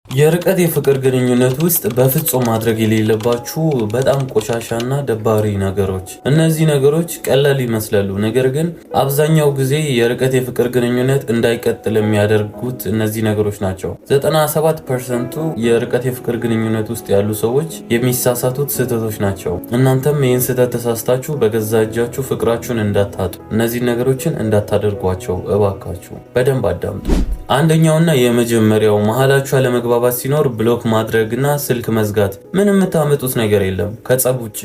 የርቀት የፍቅር ግንኙነት ውስጥ በፍጹም ማድረግ የሌለባችሁ በጣም ቆሻሻና ደባሪ ነገሮች። እነዚህ ነገሮች ቀላል ይመስላሉ፣ ነገር ግን አብዛኛው ጊዜ የርቀት የፍቅር ግንኙነት እንዳይቀጥል የሚያደርጉት እነዚህ ነገሮች ናቸው። 97% የርቀት የፍቅር ግንኙነት ውስጥ ያሉ ሰዎች የሚሳሳቱት ስህተቶች ናቸው። እናንተም ይህን ስህተት ተሳስታችሁ በገዛ እጃችሁ ፍቅራችሁን እንዳታጡ እነዚህ ነገሮችን እንዳታደርጓቸው እባካችሁ በደንብ አዳምጡ። አንደኛውና የመጀመሪያው መሀላችሁ አለመግባባት ሲኖር block ማድረግና ስልክ መዝጋት። ምንም የምታመጡት ነገር የለም ከጸብ ውጪ።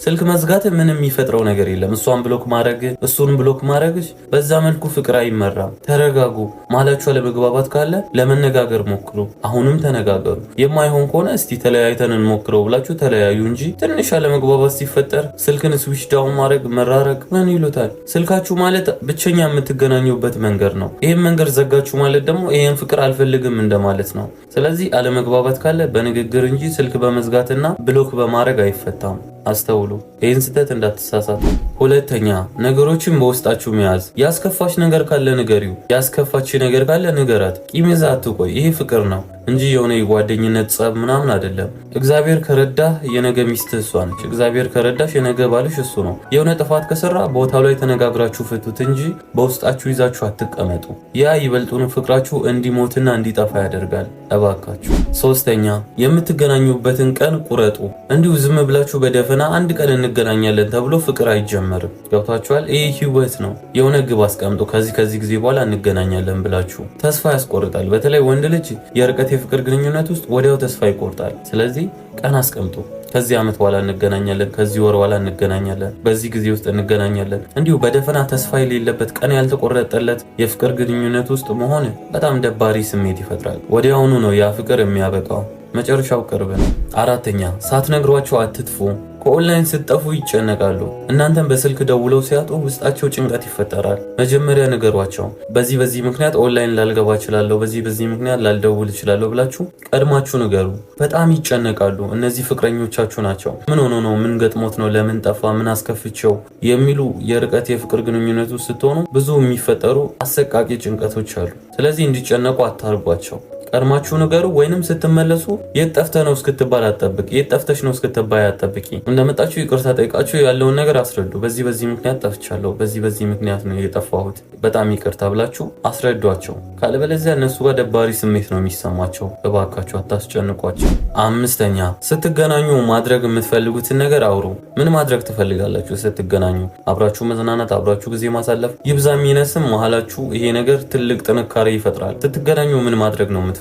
ስልክ መዝጋት ምንም የሚፈጥረው ነገር የለም። እሷን block ማድረግ፣ እሱን block ማድረግ፣ በዛ መልኩ ፍቅር አይመራም። ተረጋጉ። መሀላችሁ አለመግባባት ካለ ለመነጋገር ሞክሩ። አሁንም ተነጋገሩ። የማይሆን ከሆነ እስቲ ተለያይተን እንሞክረው ብላችሁ ተለያዩ እንጂ ትንሽ አለመግባባት ሲፈጠር ስልክን switch down ማድረግ፣ መራረቅ ምን ይሉታል? ስልካችሁ ማለት ብቸኛ የምትገናኙበት መንገድ ነው። ይህን መንገድ ዘጋችሁ ማለት ደግሞ ይህን ፍቅር አልፈልግም እንደማለት ነው። ስለዚህ አለመግባባት ካለ በንግግር እንጂ ስልክ በመዝጋትና block በማድረግ አይፈታም። አስተውሉ። ይህን ስህተት እንዳትሳሳቱ። ሁለተኛ፣ ነገሮችን በውስጣችሁ መያዝ። ያስከፋሽ ነገር ካለ ንገሪው። ያስከፋች ነገር ካለ ንገራት። ቂም ይዘህ አትቆይ። ይሄ ፍቅር ነው እንጂ የሆነ የጓደኝነት ጸብ ምናምን አይደለም። እግዚአብሔር ከረዳህ የነገ ሚስትህ እሷ ነች። እግዚአብሔር ከረዳሽ የነገ ባልሽ እሱ ነው። የሆነ ጥፋት ከሰራ ቦታው ላይ ተነጋግራችሁ ፍቱት እንጂ በውስጣችሁ ይዛችሁ አትቀመጡ። ያ ይበልጡን ፍቅራችሁ እንዲሞትና እንዲጠፋ ያደርጋል። እባካችሁ። ሶስተኛ፣ የምትገናኙበትን ቀን ቁረጡ። እንዲሁ ዝም ብላችሁ በደፈና አንድ ቀን እንገናኛለን ተብሎ ፍቅር አይጀመርም። ገብቷችኋል? ይህ ህይወት ነው። የሆነ ግብ አስቀምጡ። ከዚህ ከዚህ ጊዜ በኋላ እንገናኛለን ብላችሁ ተስፋ ያስቆርጣል። በተለይ ወንድ ልጅ የርቀት የፍቅር ግንኙነት ውስጥ ወዲያው ተስፋ ይቆርጣል። ስለዚህ ቀን አስቀምጡ። ከዚህ ዓመት በኋላ እንገናኛለን፣ ከዚህ ወር በኋላ እንገናኛለን፣ በዚህ ጊዜ ውስጥ እንገናኛለን። እንዲሁ በደፈና ተስፋ የሌለበት ቀን ያልተቆረጠለት የፍቅር ግንኙነት ውስጥ መሆን በጣም ደባሪ ስሜት ይፈጥራል። ወዲያውኑ ነው ያ ፍቅር የሚያበቃው። መጨረሻው ቅርብ ነው። አራተኛ፣ ሳትነግሯቸው አትጥፉ። ከኦንላይን ስትጠፉ ይጨነቃሉ። እናንተም በስልክ ደውለው ሲያጡ ውስጣቸው ጭንቀት ይፈጠራል። መጀመሪያ ንገሯቸው። በዚህ በዚህ ምክንያት ኦንላይን ላልገባ እችላለሁ፣ በዚህ በዚህ ምክንያት ላልደውል እችላለሁ ብላችሁ ቀድማችሁ ንገሩ። በጣም ይጨነቃሉ። እነዚህ ፍቅረኞቻችሁ ናቸው። ምን ሆኖ ነው? ምን ገጥሞት ነው? ለምን ጠፋ? ምን አስከፍቼው? የሚሉ የርቀት የፍቅር ግንኙነቱ ስትሆኑ ብዙ የሚፈጠሩ አሰቃቂ ጭንቀቶች አሉ። ስለዚህ እንዲጨነቁ አታርጓቸው። ቀድማችሁ ንገሩ። ወይንም ስትመለሱ የት ጠፍተህ ነው እስክትባል አትጠብቅ። የት ጠፍተሽ ነው እስክትባይ አትጠብቂ። እንደመጣችሁ ይቅርታ ጠይቃችሁ ያለውን ነገር አስረዱ። በዚህ በዚህ ምክንያት ጠፍቻለሁ፣ በዚህ በዚህ ምክንያት ነው የጠፋሁት፣ በጣም ይቅርታ ብላችሁ አስረዷቸው። ካለበለዚያ እነሱ ጋር ደባሪ ስሜት ነው የሚሰማቸው። እባካችሁ አታስጨንቋቸው። አምስተኛ፣ ስትገናኙ ማድረግ የምትፈልጉትን ነገር አውሩ። ምን ማድረግ ትፈልጋላችሁ ስትገናኙ? አብራችሁ መዝናናት፣ አብራችሁ ጊዜ ማሳለፍ፣ ይብዛም ይነስም መሀላችሁ ይሄ ነገር ትልቅ ጥንካሬ ይፈጥራል። ስትገናኙ ምን ማድረግ ነው የምትፈልጉት?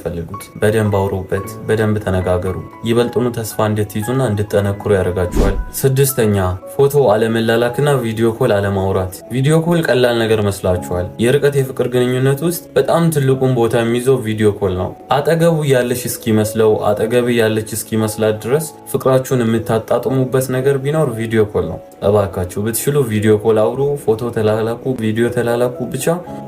በደንብ አውሩበት፣ በደንብ ተነጋገሩ። ይበልጡኑ ተስፋ እንድትይዙና እንድትጠነክሩ ያደርጋችኋል። ስድስተኛ፣ ፎቶ አለመላላክና video call አለማውራት። Video call ቀላል ነገር መስላችኋል። የርቀት የፍቅር ግንኙነት ውስጥ በጣም ትልቁን ቦታ የሚይዘው video call ነው። አጠገቡ ያለሽ እስኪመስለው፣ አጠገብ ያለች እስኪመስላት ድረስ ፍቅራችሁን የምታጣጥሙበት ነገር ቢኖር video call ነው። እባካችሁ ብትችሉ video call አውሩ፣ ፎቶ ተላላኩ፣ ቪዲዮ ተላላኩ። ብቻ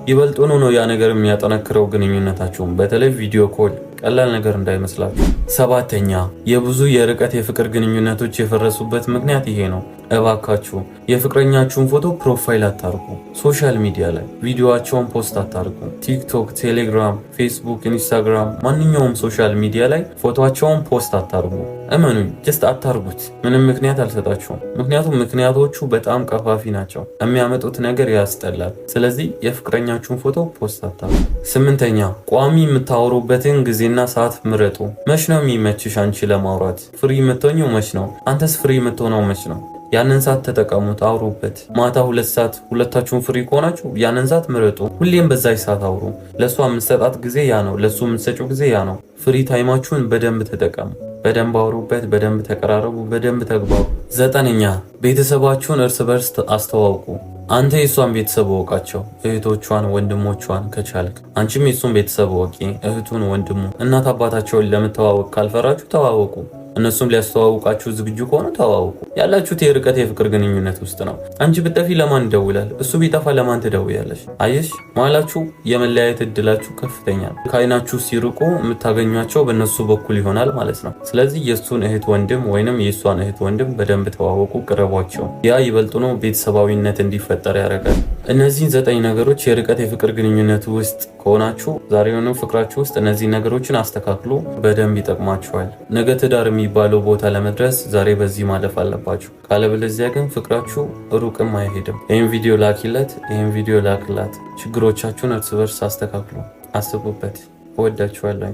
ይበልጡኑ ነው ያ ነገር የሚያጠነክረው ግንኙነታችሁን። በተለይ video call ቀላል ነገር እንዳይመስላችሁ። ሰባተኛ፣ የብዙ የርቀት የፍቅር ግንኙነቶች የፈረሱበት ምክንያት ይሄ ነው። እባካችሁ የፍቅረኛችሁን ፎቶ profile አታርጉ። Social media ላይ ቪዲዮዋቸውን post አታርጉ። ቲክቶክ፣ ቴሌግራም፣ ፌስቡክ፣ ኢንስታግራም፣ ማንኛውም social media ላይ ፎቶቸውን post አታርጉ። እመኑኝ፣ just አታርጉት። ምንም ምክንያት አልሰጣችሁም። ምክንያቱም ምክንያቶቹ በጣም ቀፋፊ ናቸው። የሚያመጡት ነገር ያስጠላል። ስለዚህ የፍቅረኛችሁን ፎቶ post አታርጉ። ስምንተኛ፣ ቋሚ የምታወሩበትን ጊዜና ሰዓት ምረጡ። መች ነው የሚመችሽ አንቺ ለማውራት? Free የምትሆኚው መች ነው? አንተስ free የምትሆነው መች ነው? ያንን ሰዓት ተጠቀሙት፣ አውሩበት። ማታ 2 ሰዓት ሁለታችሁን free ከሆናችሁ ያንን ሰዓት ምረጡ። ሁሌም በዛች ሰዓት አውሩ። ለእሷ የምትሰጣት ጊዜ ያ ነው፣ ለእሱ የምትሰጪው ጊዜ ያ ነው። Free time ኣችሁን በደንብ ተጠቀሙ። በደንብ አውሩበት፣ በደንብ ተቀራረቡ፣ በደንብ ተግባቡ። ዘጠነኛ፣ ቤተሰባችሁን እርስ በርስ አስተዋውቁ። አንተ የእሷን ቤተሰብ እወቃቸው፣ እህቶቿን፣ ወንድሞቿን ከቻልክ። አንቺም የእሱን ቤተሰብ እወቂ፣ እህቱን፣ ወንድሙ፣ እናት አባታቸውን ለመተዋወቅ ካልፈራችሁ ተዋወቁ። እነሱም ሊያስተዋውቃችሁ ዝግጁ ከሆኑ ተዋውቁ። ያላችሁት የርቀት የፍቅር ግንኙነት ውስጥ ነው። አንቺ ብትጠፊ ለማን ይደውላል? እሱ ቢጠፋ ለማን ትደውያለሽ? አየሽ፣ መሀላችሁ የመለያየት እድላችሁ ከፍተኛ ነው። ከአይናችሁ ሲርቁ የምታገኟቸው በእነሱ በኩል ይሆናል ማለት ነው። ስለዚህ የእሱን እህት ወንድም ወይንም የእሷን እህት ወንድም በደንብ ተዋወቁ፣ ቅረቧቸው። ያ ይበልጡኑ ቤተሰባዊነት እንዲፈጠር ያደርጋል። እነዚህን 9 ነገሮች የርቀት የፍቅር ግንኙነት ውስጥ ከሆናችሁ ዛሬውኑ ፍቅራችሁ ውስጥ እነዚህ ነገሮችን አስተካክሉ። በደንብ ይጠቅማችኋል። ነገ ትዳር የሚባለው ቦታ ለመድረስ ዛሬ በዚህ ማለፍ አለባችሁ። ካለበለዚያ ግን ፍቅራችሁ ሩቅም አይሄድም። ይህን ቪዲዮ ላኪለት፣ ይህን ቪዲዮ ላክላት። ችግሮቻችሁን እርስ በርስ አስተካክሉ። አስቡበት። እወዳችኋለሁ።